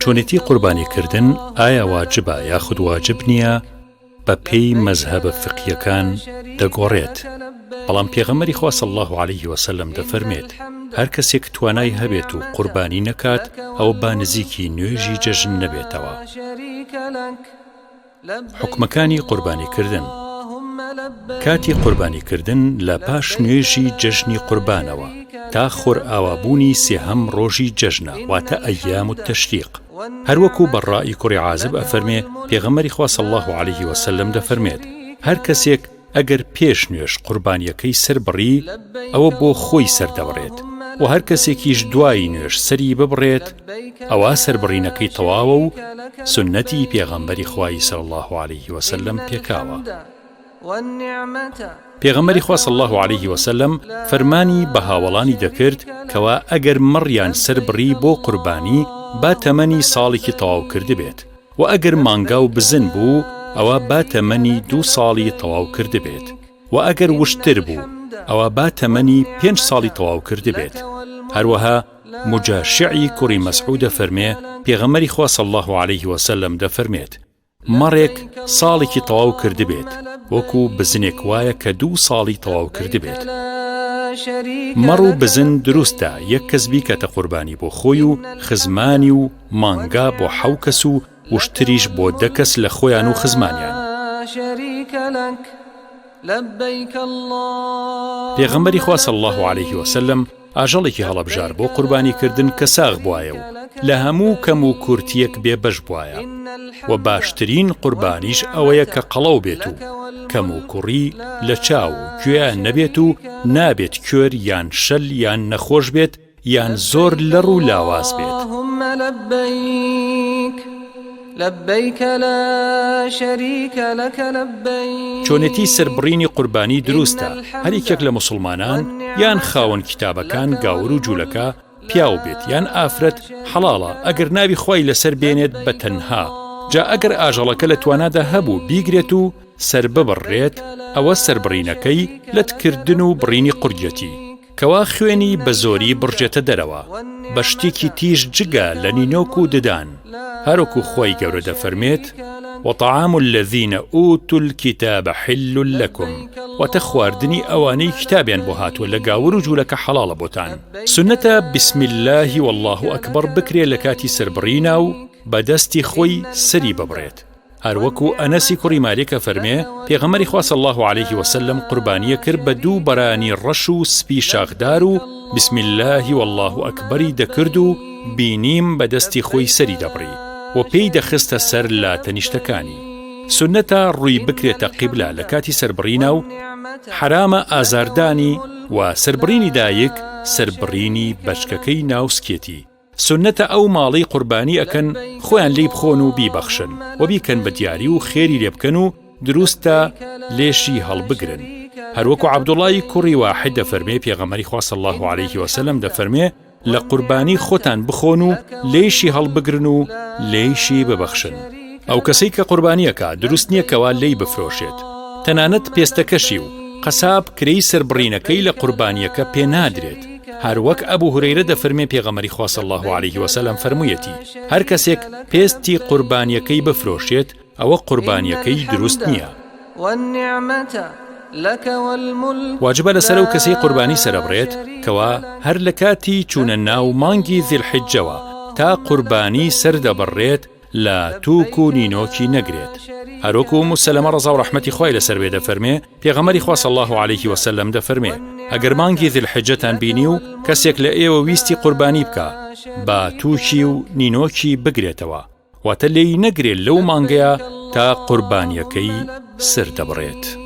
چۆنێتی قوربانی کردن ئایا واجبە یاخود واجب نییە بە پێی مەزهەبە فقیەکان دەگۆڕێت بەڵام پێغەمبەری خوا صلی اللە علیه وسلم دەفەرمێت هەر کەسێک توانای هەبێت و قوربانی نەکات ئەوە با نزیکی نوێژی جەژن نەبێتەوە. حوکمەکانی قوربانی کردن. کاتی قوربانی کردن لە پاش نوێژی جەژنی قوربانەوە تا خۆرئاوابوونی سێهەم ڕۆژی جەژنە واتە ایام التشریق هەروەکو بەڕائی کوڕی عازب ئەفەرمێ پێغەمبەری خوا صلی اللە علیه وسلم دەفەرمێت هەر کەسێک ئەگەر پێش نوێژ قوربانیەکەی سەر بڕی ئەوە بۆ خۆی سەر دەبڕێت و هەر کەسێکیش دوای نوێژ سەری ببڕێت ئەوا سەربڕینەکەی تەواوە و سوننەتی پێغەمبەری خوایی صلی اللە علیه وسلم پێکاوە. پێغەمبەری خوا صلی اللە علیه وسلم فەرمانی بە هاوەڵانی دەکرد کەوا ئەگەر مەڕیان سەر بڕی بۆ قوربانی با تەمەنی ساڵێکی تەواو کردبێت وە ئەگەر مانگا و بزن بوو ئەوا با تەمەنی دوو ساڵی تەواو کردبێت وە ئەگەر وشتر بوو ئەوا با تەمەنی پێنج ساڵی تەواو کردبێت هەروەها مجاشعی کوڕی مەسعود دەفەرمێ پێغەمبەری خوا صلی اللە علیه وسلم دەفەرمێت مەڕێک ساڵێکی تەواو کردبێت وەکو بزنێک وایە کە دوو ساڵی تەواو کردبێت. مەڕ و بزن دروستە یەک کەس بیکاتە قوربانی بۆ خۆی و خزمانی و مانگا بۆ حەو کەس و وشتریش بۆ دە کەس لە خۆیان و خزمانیان. پێغەمبەری خوا صلی اللە علیه وسلم ئاژەڵێکی هەڵەبژار بۆ قوربانی کردن کە ساغ بوایە و لە هەموو کەم و کورتیەک بێ بەش بوایە و باشترین قوربانیش ئەوەیە کە قەڵەو بێت و کەم و کوڕی لە چاو و گوێ نەبێت و نابێت کوێر یان شەل یان نەخۆش بێت یان زۆر لەڕ و لاواز بێت. چۆنێتی سەربڕینی قوربانی دروستە هەر یەکێک لە موسڵمانان یان خاوەن کیتابەکان گاور و جولەکە پیاو بێت یان ئافرەت حەڵاڵە ئەگەر ناوی خوای لەسەر بێنێت بە تەنها جا ئەگەر ئاژەڵەکە لە توانادا هەبوو بیگرێت و سەرببڕرێت ئەوە سەربڕینەکەی لەتکردن و بڕینی قورگیەتی کەوا خوێنی بە زۆری بڕژێتە دەرەوە بە شتێکی تیژ جگە لە نینۆک و ددان هەروەکو خوای گەورە دەفەرمێت، وطعام الذین اوتوا الکتاب حل لکم، واتە خواردنی ئەوانەی کتابیان بۆ هاتووە لە گاور و جولەکە حەڵاڵە بۆتان. سوننەتە بسم اللە واللە اکبر بکرێ لە کاتی سەربڕینا و بە دەستی خۆی سەری ببڕێت. هەروەکو ئەنەسی کوڕی مالیک ئەفەرمێ، پێغەمبەری خوا صلی اللە علیه وسلم قوربانیە کرد بە دوو بەرانی ڕەش و سپی شاخدار و بسم اللە و اللە اکبری دەکرد و بینیم بە دەستی خۆی سەری دەبڕی و پێی دەخستە سەر لاتەنیشتەکانی. سوننەتە ڕووی بکرێتە قیبلە لە کاتی سەربڕینا و حەرامە ئازاردانی و سەربڕینی دایک سەربڕینی بەچکەکەی ناو سکێتی. سوننەتە ئەو ماڵەی قوربانی ئەکەن خۆیان لێی بخۆن و بیبەخشن و بیکەن بە دیاری و خێری لێ بکەن و دروستە لێشی هەڵبگرن هەروەکو عەبدوڵای کوڕی واحد دەفەرمێ پێغەمبەری خوا صلی اللە علیه وسلم دەفەرمێ لە قوربانی خۆتان بخۆن و لێیشی هەڵبگرن و لێیشی ببەخشن ئەو کەسەی کە قوربانیەکە دروست نییە کەوا لێی بفرۆشێت تەنانەت پێستەکەشی و قەساب کرێی سەربڕینەکەی لە قوربانیەکە پێ نادرێت هەر وەک ئەبو هورەیرە دەفەرمێ پێغەمبەری خوا صلی اللە علیه وسلم فەرموویەتی، هەر کەسێک پێستی قوربانیەکەی بفرۆشێت ئەوە قوربانیەکەی دروست نییە. واجبە لەسەر ئەو کەسەی قوربانی سەرەبڕێت کەوا هەر لە کاتی چوونە ناو مانگی ذی الحجەوە تا قوربانی سەردەبڕێت لە توک و نینۆکی نەگرێت هەروەکو ئوم سەلەمە ڕەزا و ڕەحمەتی خوای لەسەر بێ دەفەرمێ پێغەمبەری خوا صلی اللە علیه وسلم دەفەرمێ ئەگەر مانگی ذی الحجەتان بینی و کەسێک لە ئێوە ویستی قوربانی بکا با توکی و نینۆکی بگرێتەوە واتە لێی نەگرێ لەو مانگەیە تا قوربانیەکەی سەر دەبڕێت.